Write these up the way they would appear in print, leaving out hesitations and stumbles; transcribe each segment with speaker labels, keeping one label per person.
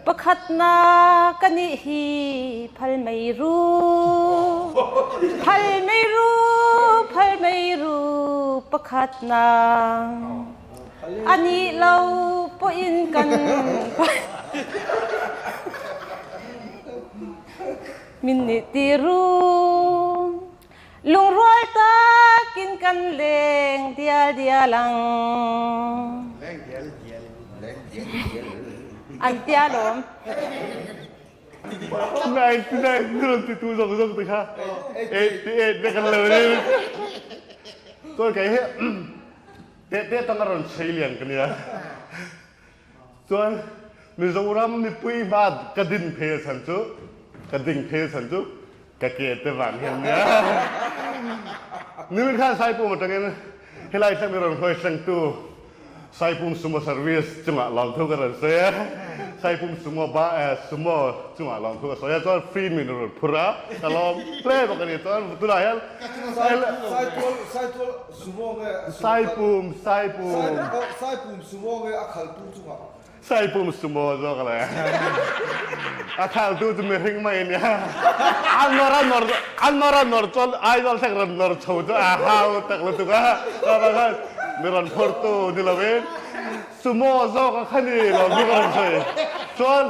Speaker 1: Pakhatna ka nih hi phal mei ru. Phal mei ru, phal mei ru pakhatna. A nih lo pawhin kan min nih ti ru. Lungrual takin kan leng dial dial ang.
Speaker 2: Leng dial dial, leng dial dial.
Speaker 1: An tia lawm.
Speaker 3: 99 rawn ti tu zawng zawng te kha 88 vek an lo ni. Chuan kei hi te te tang a rawn chei lian ka nia. Chuan Mizoram mipui hma ka din phei chan chu ka ding phei chan chu ka ke te vang hian nia. Nimin khan Saipum atangin helai thleng mi rawn hruai thlengtu Saipum Sumo Service chungah lawmthu ka rawn sawi a. Saipum Sumo ba Sumo chungah lawmthu ka sawi a. Chuan free min rawn phur a, ka lawm hle bawk a ni. Chuan tunah hian
Speaker 4: Saitual Saitual Sumo nge
Speaker 3: Saipum Saipum
Speaker 4: Saipum Sumo nge a khaltu chungah
Speaker 3: Saipum sumo zawk le. A khaltu chu mihring mai nia. A nawr a nawr a nawr a nawr chuan Aizawl thleng rawn nawr chho chu a hau tak lutuk a. Chuvang khan mi rawn phurtu ni lovin sumo zawk a kha ni lawm chu ka rawn sawi. Chuan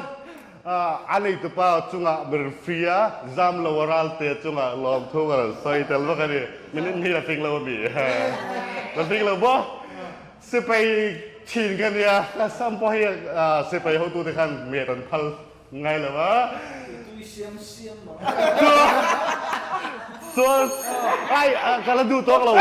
Speaker 3: a neitupa chungah mi rawn free a, zam lo a ralte chungah lawmthu ka rawn sawi tel vak a ni. Min inhmil a fing lo a mi. Ka fing lo maw? Sipai thin ka nia, Assam pawh hi sipai hotute khan met an phal ngai lo a.
Speaker 4: Tui siam siam maw?
Speaker 3: Chuan ai ka la duh tawk lo.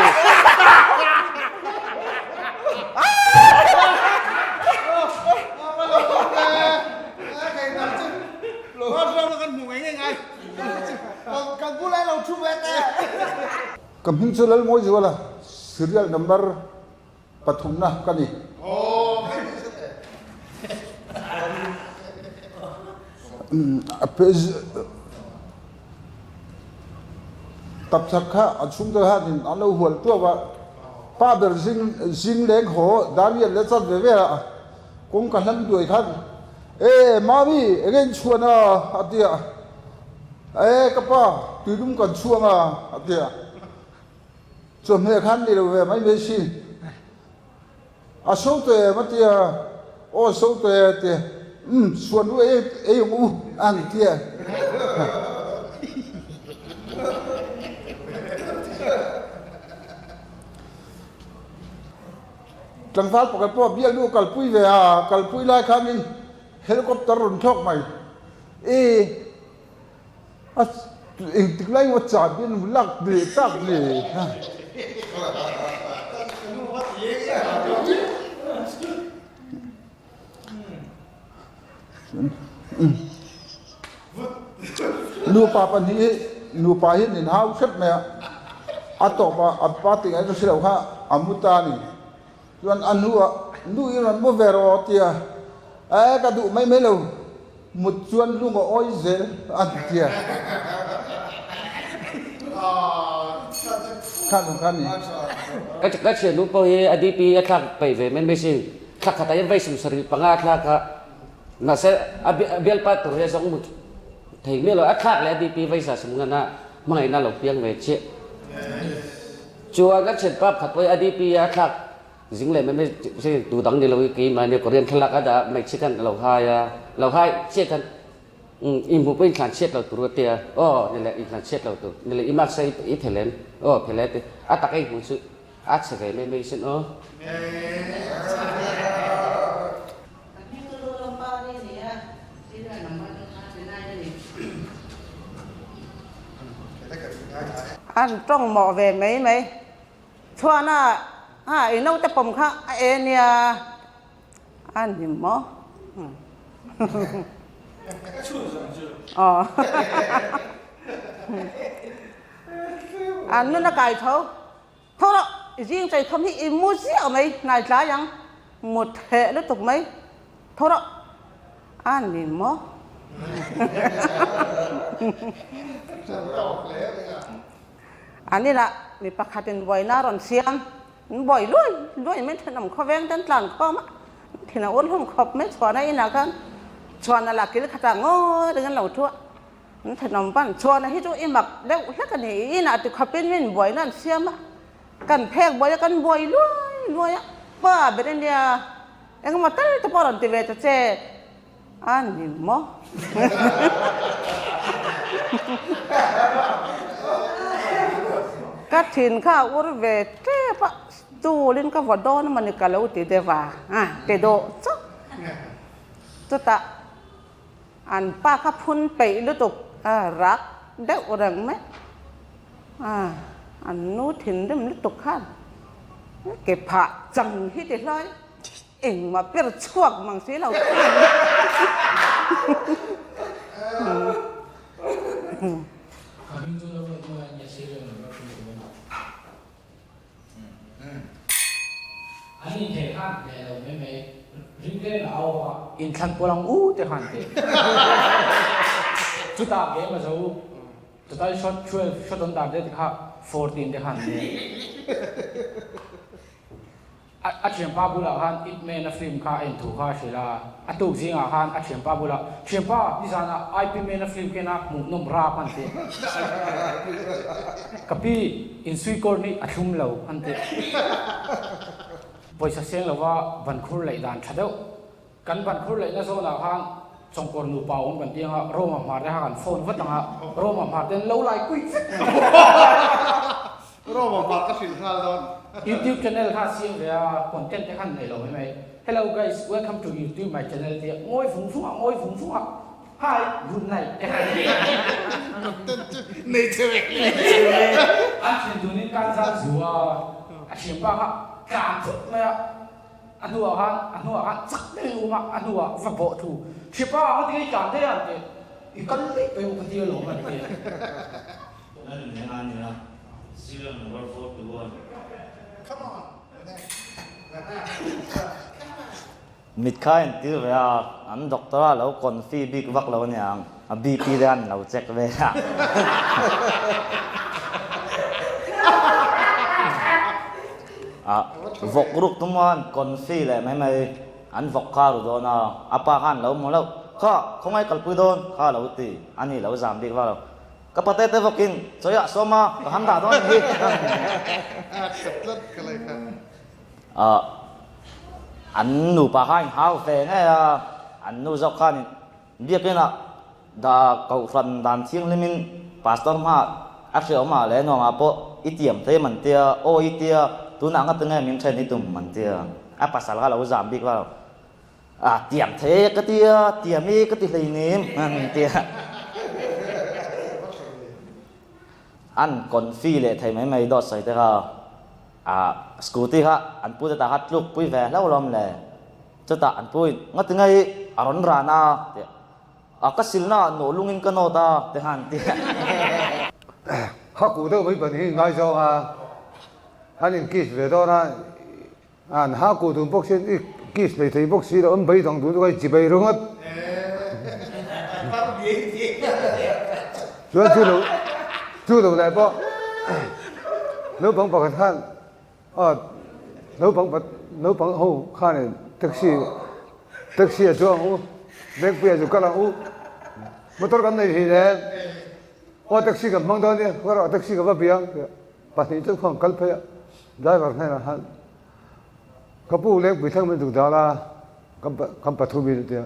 Speaker 5: Ka hming chu Lalmawizuala, serial number Pathumna ka ni. Tapchhak kha a chhungte khanin an lo hual tuau a, pa ber zing zing leng haw Daniel leh chat ve ve a, kawngka hlan duai khan, E Mami, enge in chhuan a? a ti a, E ka pa, tuilum kan chhuang a, a ti a. Chawhmeh khan ni lo ve mai mai si. A so te em a tia, aw so te a tia, umm suan ru ei ei ang u an tia. Tlangval pakhat pawh bialnu kalpui ve a, kalpui lai khanin helicopter rawn thlawk mai. E. A engtik lai emaw chah bian in lak leh tak le. Nupa pahnih hi nupa hi an inhau hrep mai a, a tawp ah a pa tih ngaih ka hre lo kha a mu ta a ni. Chuan a hnuah nu i rawn mu ve rawh tia e ka duh mai mai lo mut chuan lung a awi zel a ti tia kha lung kha ni.
Speaker 6: Ka thiannu pawh hi a DP a thlak peih ve mai mai sin, thla khatah hian vawi 70 a thlak a, mahse a bialpa tur hi a zawng mut thei miah lo, a thlak leh a DP vawi 70 a hmangaihna a lo piang ve chiah. Chuan a thianpa pakhat pawh hi a DP a thlak zing leh mai mai hei tu dang ni lo hi keimah nia Korean thlalak a dah hmeichhe khan a lo hai a, lo hai chiah khan umm i hmuh pawh inthlan chhiat lo tur a tia aw ni leh inthlan chhiat lo tur ni leh i mask a i phe lem aw phe le ti a tak a i hmuh chu a chhe ve mai mai sin aw.
Speaker 7: An tawng mawh ve mai mai. Chhuahna ah i naute pawm kha a e nia a ni maw? Aw. An nun a kai tho. Tho rawh, i zing chei thawm hi i mu ziah mai, hnai tlai ang, mut heh lutuk mai. Tho rawh, a ni maw? An inah mi pakhatin buaina a rawn siam, an buai luai luai mai, thenawm khawveng te an tlan khawm a, thin a ur hlawm khawp mai chhuahna inah khan. Chhuana lah kil khatah ngawi reng an lo thu a, an thenawm pan. Chhuana hi chu i mak deuh hlek a ni, i inah ti khawpin min buaina an siam a, kan phek buai a, kan buai luai luai a, pa ber ania engemaw tal te pawh a rawn ti ve ta che a ni maw? Ka thin kha a ur ve tep a, stool in ka vaw dawn emawni ka lo ti deuh a, ti duh chauh. Chutah an pa kha phun peih lutuk a rak deuh reng mai a, an nu thinrim lutuk khan ke phah chang hi ti hlai engmah per chhuak mang si lo.
Speaker 8: An inthei khan leh lo mai mai ring tlem a au a. Inthlan pawl ang u te khan ti. Chutah game a zo total shot 12 shot on target te kha 14 te khan ni. A thianpa bulah khan Ip Man a film kha a inthu kha a hrilh a, a tuk zingah khan a thianpa bulah, Thianpa, nizanah Ip Man a film khen a hmuhnawm rap an ti. Ka pi, insuikawr nih a thlum lo an ti. Pawisa seng lova bankhur laih dan tha deuh. Kan bankhur laihna zawnah khan Chawngkawr nupa awm kan ti anga Roma hmar te kha kan phone vat anga Roma hmar te an lo lai kuih vek mai.
Speaker 3: Roma hmar ka hrilh nghal dawn.
Speaker 8: YouTube channel kha siam ve a content te khan nei lo mai mai. Hello guys, welcome to YouTube my channel tia ngawi vung vung a ngawi vung vung a hi good night te khan ti.
Speaker 2: Content chu nei che vek le.
Speaker 8: An thian dunin kan zan zu a, a thianpa kha tlan thut mai a. A hnuah khan, a hnuah khan chak deuhin um a, a hnuah va bawh thu. Hripa ang a ti i tlan daih a an ti. I kal daih pawh emaw ka ti alawm an ti.
Speaker 9: Lal nena a nia, Serial number 41.
Speaker 2: Come on
Speaker 9: Mit kha a intir ve a, an doctor a lo confi bik vak lo aniang, a BP te an lo check ve a. A vawk ruk tum khan confi leh mai mai an vawk kha a ru dawn a, a pa khan lo hmu lo, Kha, khawngaih kalpui dawn kha a lo ti, a ni lo zam bik vak lo. Ka pate te vawkin chawiah sawm a, ka han dah dawn a ni hi. Ah, an nupa kha inhau ve ngei a, an nu zawk khanin biakinah dah kohhran dan thianghlimin pastor hmaah a hreawmah leh nuamah pawh i tiam thei man tia, aw i tia, tunah nga tinge min then i tum man tia, a pasal kha lo zam bik vak lo. Ah, tiam thei ka tia, tiam i ka ti hleinem an tia. An confi leh thei mai mai dawt sawi te kha. Ah, scooty kha an pu te tah kha tluk pui ve hlauh lawm le. Chutah an pu in, Ngati ngai a rawn ran a? Tiah, A ka silna ah nawh lungin ka nawt a, ti khan an ti.
Speaker 10: Kha kuh deuh mai ban hi ngai zawng a, an in kiss ve dawn a, an ha kuh dun bawk si, i kiss lei thei bawk si lo, an bei dang dun chu ka chi bei ringawt. Chuan chu lo chu lo leh pawh naupang pakhat khan aw naupang naupang ho khanin taxi taxi a chuang u bank puiah chu kal ang u motor kan nei hlei nen aw taxi kan hmang dawn nia kawr ah taxi ka va biang pahnih chu khuang kal phei a driver hnenah khan ka pu lengpui thleng min tuk dal a. Kan pathum in tia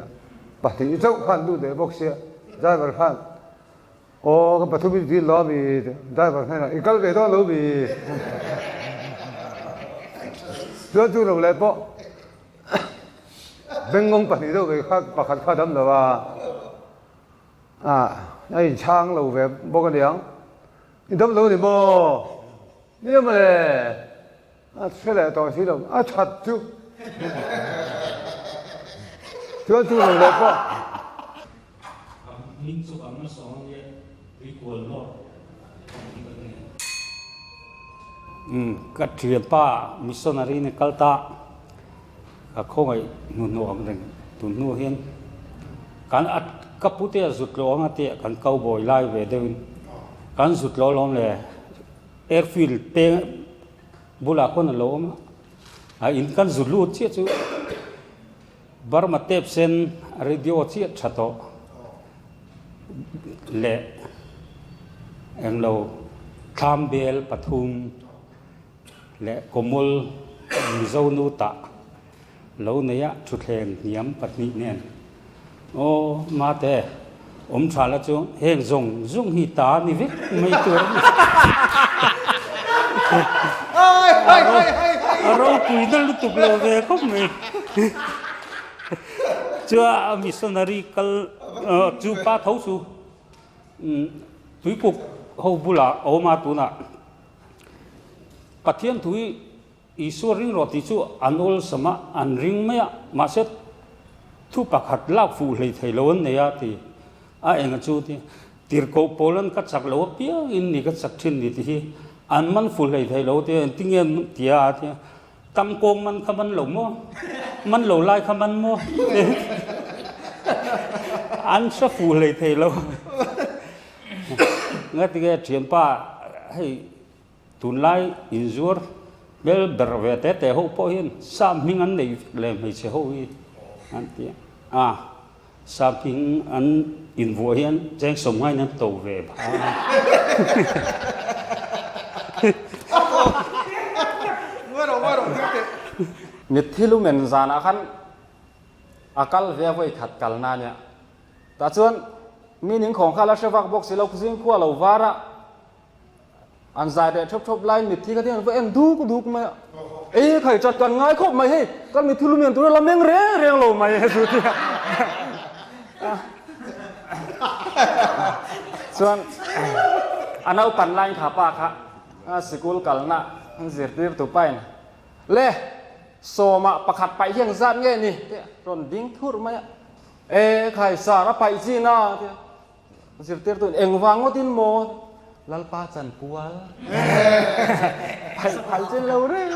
Speaker 10: pahnih chauh khan lut leh bawk sia driver khan aw kan pathum in dil lo ami driver hnenah i kal ve dawn lo mi chuan chu lo leh pawh bengngawng pahnih deuh ve kha pakhat kha dam lo a ah a inchhang lo ve bawk aniang i dam lo ni maw nia mawle. A hre leh tawh si lo, a that chu. Chuan chu lo leh pawh.
Speaker 11: A hming chu kan la sawn ania, Tuikual North ang tih kan nei.
Speaker 12: Umm, ka thianpa missionary ni kal ta, ka khawngaih hnuhnawh ang reng tun hnu hian kan a ka pute a zut lawh anga tia kan cowboy lai ve deuhin kan zut lawh alawm le. Airfield peng bulah khawn a lo awm a, a in kan zu lut chiah chu Burma tape sen radio chiah tha tawh leh englo thlam bel pathum leh kawmul Mizo nu tah lo neia thutthleng hniam pahnih nen Aw mate awm tha la chu heng zawng zawng hi ta ni vek mai tur a ni. A ropui na lutuk lo ve khawp mai. Chua a missionary kal chu pa tho chu tuikuk ho bulah a awm a tunah Pathian thu hi Isua ring rawh tih chu an awlsam a, an ring mai a, mahse thu pakhat lak fuh hlei thei lo an nei a ti a, enga chu ti tirhkoh pawl an ka chak lo apiang in ni ka chak thin ni tih hi an man fuh hlei thei lo ti a, engtin nge an ti a ti a, tangkawng man kha man lo maw, man lo lai kha man maw an hre fuh hlei thei lo ngatinge thianpa hei. Tunlai inzuar hmel ber ve te te ho pawh hian sap hming an nei vek le hmeichhe ho hi an ti a, sap hming an invuah hian cheng sawmngain an to ve phah a.
Speaker 13: Mitthi lumen zanah khan a kal ve a vawi khat kalna a nia. Tah chuan mi ningkhawng kha la hre vak bawk si lo, zingkhua lo var a. An zai leh theup theup laiin mitthi kha tiang va en duk duk mai a. Ei khai chat kan ngai khawp mai hei, kan mitthi lu mian tura la meng reng reng lo mai he chu tia. Chuan a naupan laiin kha pa kha sikul kalna zirtir tu pain le sawmah pakhat paih hian zat nge ni tia rawn ding thurh mai a. E khai sar a paih chin a tia. Zirtirtu in engvang ngawtin maw Lalpa chan kual phaih phal chin lo reng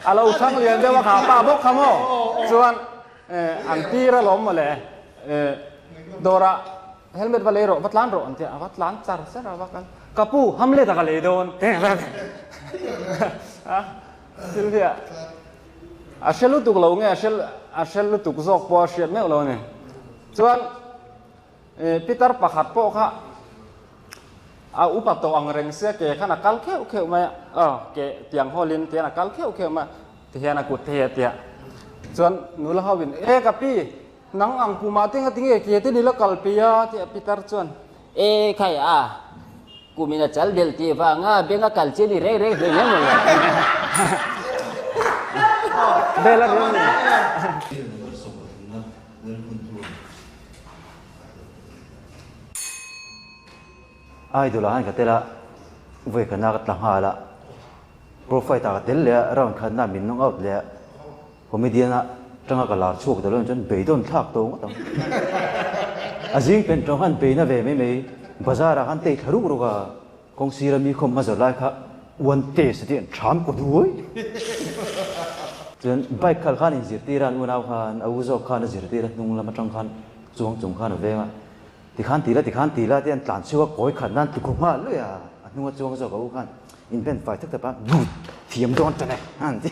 Speaker 13: a lo thang lian deuh a kha pa bawk kha maw chuan an tir alawm mawle dawrah helmet va lei rawh va tlan rawh an tia a va tlan char char a va kal ka pu hamlet a ka lei dawn a thil hi a A hre lutuk lo nge a hre lutuk zawk pawh a hriat meuh lo a ni. Chuan Peter pakhat pawh kha a upa tawh ang reng sia ke khan a kal kheuh kheuh mai a, aw ke tiang hawlin tihian a kal kheuh kheuh mai a, tihian a kut te hi a ti a. Chuan nula ho in e ka pi nang ang kumah te ngatinge ke te ni la kal pi a ti a Peter chuan
Speaker 6: e khai a Kumin a chal del tih vanga beng a kal chi ni reng reng hlei em lo.
Speaker 13: Bel a reng ni.
Speaker 14: Idol ah han ka tel a, vawi khatna ka tla nghal a, profile ah ka tel leh a, round khatna min nawng out leh a, comedian ah tanga ka lar chhuak ta lo chuan beidawn thlak tawh ngawt ang. A zing pen tawng khan beina ve mai mai, bazar ah khan tei thla ruk ruk a, kawng sira mi khawm hmazawr lai kha one test tih an tham kaw duai. Chuan bike khalh khan inzirtir a, an unau khan a u zawk khan a zirtir a, hnung lam atang khan chuang chung khan a veng a, tikhan ti la tikhan ti la tih an tlan chhuak a, kawi khat nan tlu nghal luih a, a hnunga chuang zawk a u khan In pen fai tak tak a, lut thiam dawn tan e an ti.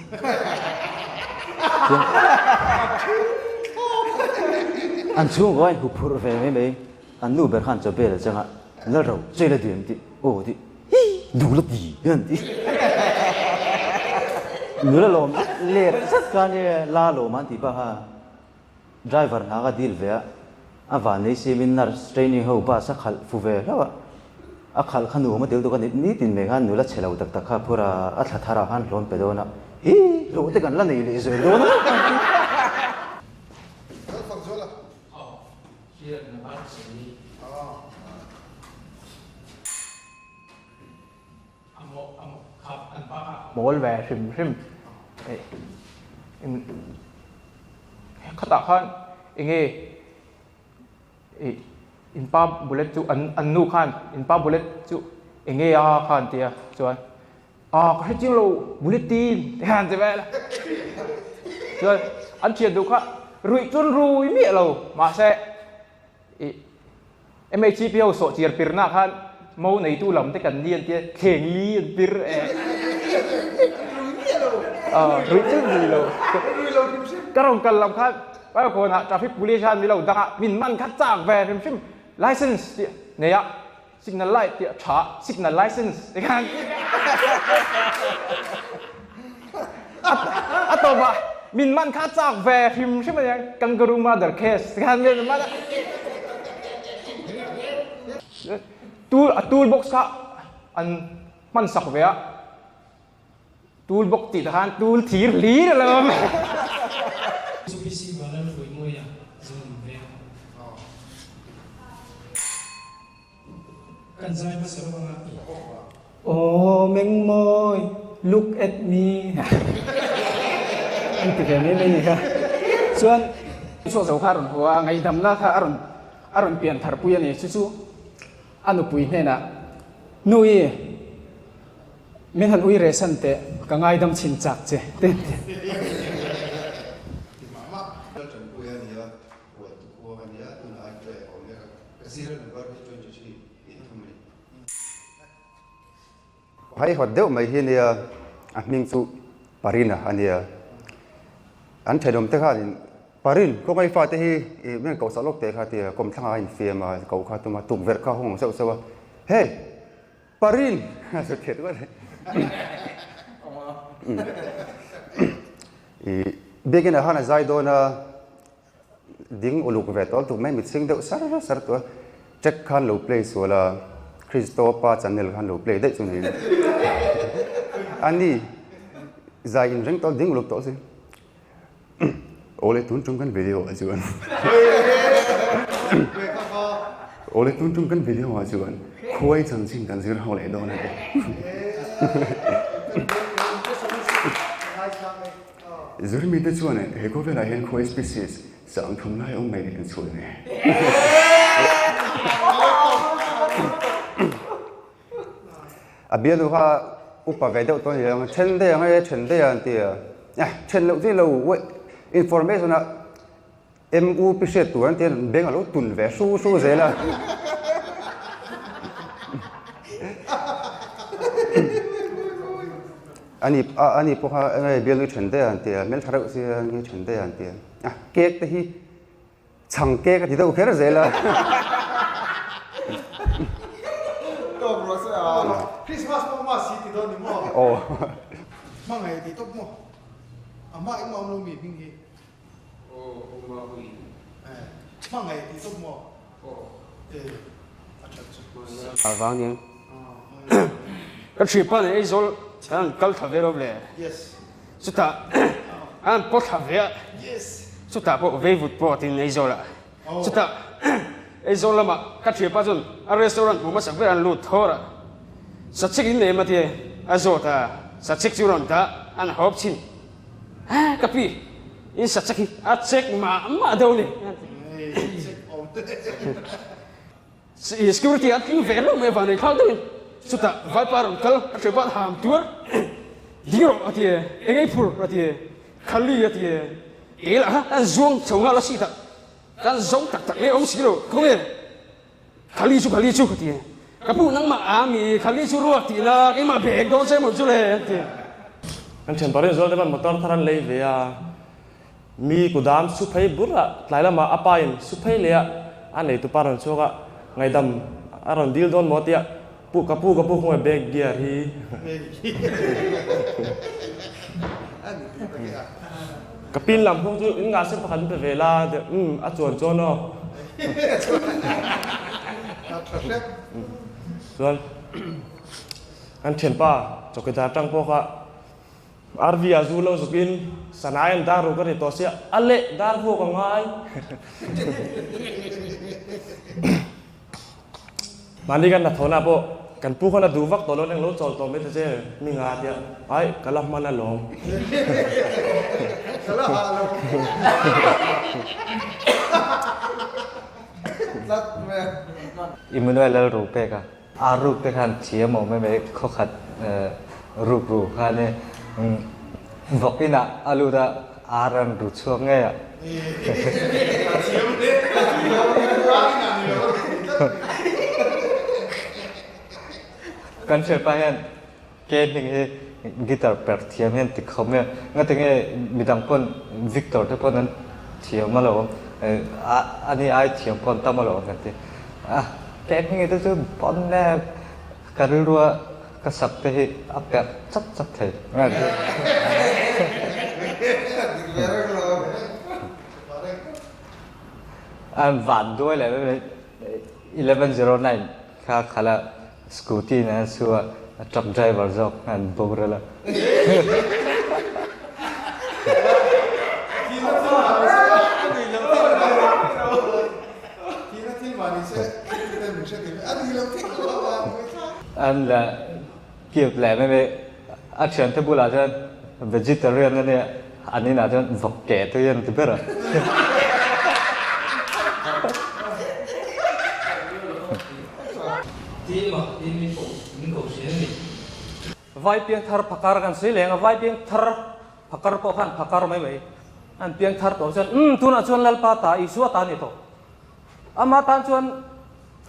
Speaker 14: An chhungkaw a inhup phurh ve mai mai, an nu ber khan chaw bel a chang a, la ro chei la diam ti, aw ti, hi duh la ti an ti. Nula lawm let zet khan e la lawm an ti bak a, driver hna ka dil ve a, a van ei siamin nurse training ho bus a khalh fu ve hlauh a, a khalh kha nuam a tel tuk a ni, nitin mai khan nula chhe lo tak tak kha a phur a, a thla thar ah khan hlawn pe dawn a, hi hlawh te kan la nei leh zel dawn a.
Speaker 15: Mawl ve hrim hrim khatah khan enge ih in pa bullet chu an an nu khan in pa bullet chu enge a khan tia chuan a ka hre chiang lo bullet tin te khan ti vel a chuan an thian duh kha ruih chun rui miah lo mahse Ih MHCP ho sawh chiar pirna ah khan mo neitu lam te kan ni an tia thleng li an pir eh. Rui miah lo. Rui chu rui lo. Ka rawn kal lam khan Paikawnah traffic police khan min lo dang a, min man kha chak ve hrim hrim. License tih nei a, signal light tih a tha, signal license ti khan a tawp a, min man kha chak ve hrim hrim a nia, kangaroo mother case ti khan min man a. Tool a tool box kha an hman sak ve a. Tool box tih te khan tool thir hlir a lo awm.
Speaker 11: UPC Vanlal Hruaimawia zawn veng. Kan zai hmasa lo anga.
Speaker 16: Aw Mengmawi, look at me. An ti ve mai mai ni kha. Chuan
Speaker 8: Chhuak zo kha a rawn haw a, ngaihdamna kha a rawn a rawn pian thar pui a ni. Chu chu a nupui hnenah, Nui, min han ui reh san teh, ka ngaidam chhin chak che, te an ti.
Speaker 10: Haihawt deuh mai hi nia, a hming chu Parina a nia. An thenawm te khanin Parin khawngaih fate hi i men koh sak lawk teh kha tia kawmthlangah a infiam a, koh kha tum a, tukverh kha hawng seuh seuh a, Hey! Parin! A zut thei rual e. I biakin ah khan a zai dawn a, ding uluk ve tawh lutuk mai, mitchhing deuh sar sar tawh a, track khan lo play sual a, Christo pa channel khan lo play daih chu niin a ni zai inreng tawh ding uluk tawh si. Awle tun tum kan video ah chuan Awle tun tum kan video ah chuan khuai chanchin kan zir ho leh dawn a ni. Zirmi te chuan he khawvelah hian khuai species sang thum lai awm mai tih an chhuah a ni. A bialu kha upa ve deuh tawh a ni ang, then daih ang e, then daih ang ti a. Then loh chi lo information a MU pi hriat tur an ti a, beng a lo tun ve hru hru zel a. Ani ani pawh kha enge bialu then daih ang ti a, hmeltha reuh sia enge then daih ang ti a. Cake te hi Chhang cake a ti deuh kher zel a.
Speaker 4: Tawk rawh se a. Christmas pawh ma si ti dawn ni maw?
Speaker 10: Aw.
Speaker 4: Hmangaih ti tawp maw? A hma engmah awm lo mi hming hi?
Speaker 2: Aw, awm a ui.
Speaker 4: Eh, hmangaih ti tawp maw? Aw. Eh, a that chu.
Speaker 6: A vang nia.
Speaker 8: Ka thipa nen Aizawl an kal thla ve lo le.
Speaker 4: Yes.
Speaker 8: Chutah an pawt thla ve a.
Speaker 4: Yes.
Speaker 8: Chutah pawh veivut pawh tin Aizawl ah. Chutah Aizawl lamah ka thipa chuan a restaurant hmu hmasak ber an lut thawr a. Sachik in nei em a ti a zawt a, sachik chu rawn dah an hawp chhin. Ha ka pi, in sachik hi a check mah mah deuh a ni. Security an tling ve reuh mai avang nei thlak deuhin chutah vaipa rawn kal a hre bat ham tuar ding rawh a ti e, eng ei phur a ti e, khali a ti e, kei lah kha kan zuang chho nghal a seat ah kan zo tak tak mai awm si lo khawnge khali chu khali chu a ti e, ka pu nangmah a mi khali chu ruak tih na keimah bag dawn che maw chu le a ti.
Speaker 17: Kan thian parin zual te pawn motor thar an lei ve a. Mi kudam su phei bur a, tlai lamah a pa in su phei leh a, a neitu pa rawn chhuak a, ngaihdam a rawn dil dawn maw tia, pu ka pu ka pu khawngaih bag gear hi. Ka pin lam hung chu in ngah sen pakhat in pe ve la tia, umm a chuan chuan aw. Chuan kan thianpa chawkidar tang pawh kha RV ah zu lo zuk in Sanai an dar ruk a ri tawh sia, a leh dar vuak a ngai. Mahni kan hnathawhna pawh kan pu khan a duh vak tawh lo, eng lo chawl tawh mai ta che mi nga tia, ai ka la hman alawm.
Speaker 4: Ka la hah lo. Tlat mai a.
Speaker 14: Immanuel Lalrupek a. A ruk te khan thiam awm em e, khawkhat ruk ru khan e vawk inah a lut a, ar an ru chhuak ngei a. Kan hriat pah hian.
Speaker 10: Ke hming hi guitar perh thiam hian ti khawp mai a, ngati nge midang pawn Victor te pawn an thiam alawm, ani ai thiam pawh an tam alawm kan ti a, ke hming hi te chu pawn e ka rilrua ka sak te hi a perh chap chap thei. An van duai leh 1109 kha khala Scooty nen an su a, a truck driver zawk an boral a. An la cute leh mai mai. A thiante bulah chuan vegetarian a nia, an inah chuan vawk keh tui an ti ber a.
Speaker 11: Tlema tin min ko min ko hria a ni.
Speaker 18: Vai piangthar phakar kan sawi leng a, vai piangthar phakar pawh khan phakar mai mai an piangthar tawh chuan umm tunah chuan Lalpa ta Isua ta a ni tawh. Ama tan chuan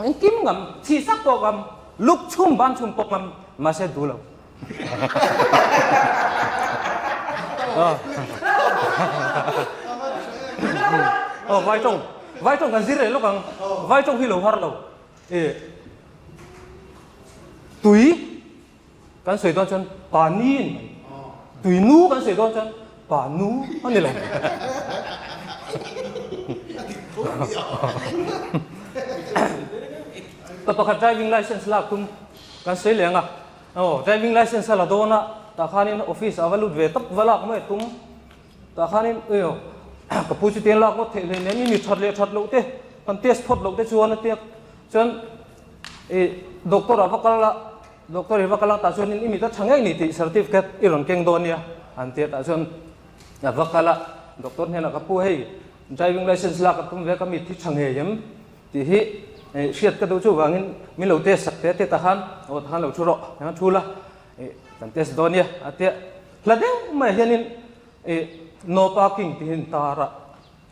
Speaker 18: engkim ngam, thihsak pawh ngam, luk chhum ban chhum pawh ngam mahse duh lo. Aw vai tawng, vai tawng kan zir reh lawk ang, vai tawng hi lo har lo. E tui kan sawi dawn chuan pa ni a ni mai, tui nu kan sawi dawn chuan pa nu a ni lo. Pa pakhat driving license lak tum kan sawi leh ang a, aw driving license a la dawn a, tah khanin office ah va lut ve tawp va lak mai tum. Tah khanin eo ka pu chu tiang lak ngawt theih hle nen i mi that leh that loh te kan test phawt loh te chuan a tia chuan i doctor ah va kal a doctor hi va kal a tah chuanin i mit a tha ngei ni tih certificate i rawn keng dawn nia an tia tah chuan a va kal a doctor hnenah ka pu hei driving license lak a tum ve ka mit hi tha ngei em tih hi hriat ka duh chuvangin min lo test sak te a tia tah khan aw tah khan lo thu rawh eng a thu la kan test dawn nia a tia Hla deuh mai hianin ih no parking tih hi an tar a,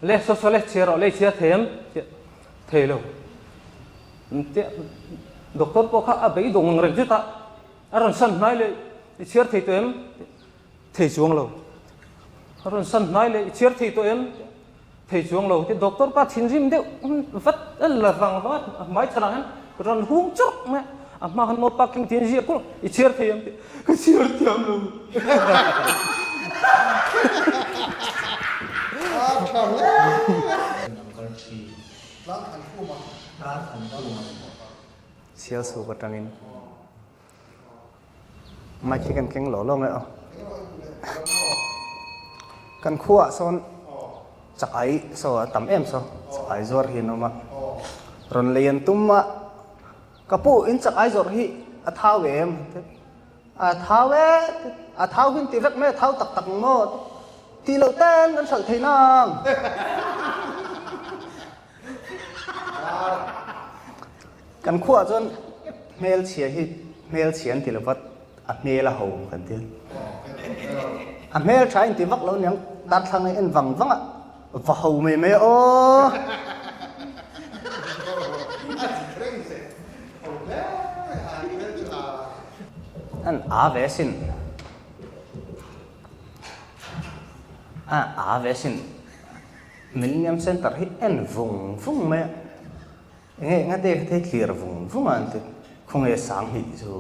Speaker 18: le saw saw le chhiar rawh le i chhiar thei em tih thei lo. Tia doctor pawh kha a beidawng ang reng zet a, a rawn san hnai leh i chhiar thei tawh em tih thei chuang lo. A rawn san hnai leh i chhiar thei tawh em tih thei chuang lo. Tia doctor pa thinrim deuh vat a la vang vang a, a hmai chhanah hian rawn hung chawrh mai a, a hma khan no parking tih an ziak kulh i chhiar thei em tih ka chhiar thiam lo.
Speaker 19: Sial suk atangin Mic hi kan keng lo lo nge aw. Kan khuaah sawn chakai saw a tam em saw, chakai zuar hi an awm a. Rawn lei an tum a, ka pu in chakai zawrh hi a thau em? A thau e, a thau hi an ti vek mai, a thau tak tak ang maw? Tih loh ten kan hralh thei nang. Kan khuaah chuan hmelchhia hi hmelchhia an ti lo va, a hmel a ho kan ti a. A hmel tha in ti vak lo niang, darthlang a en vang vang a, va ho mai mai a aw. An a ve sin. A a ve sin. Millennium Centre hi en vung vung mai a, enge enga te kha thei thlir vung vung a an ti, khawnge sang hnih chu.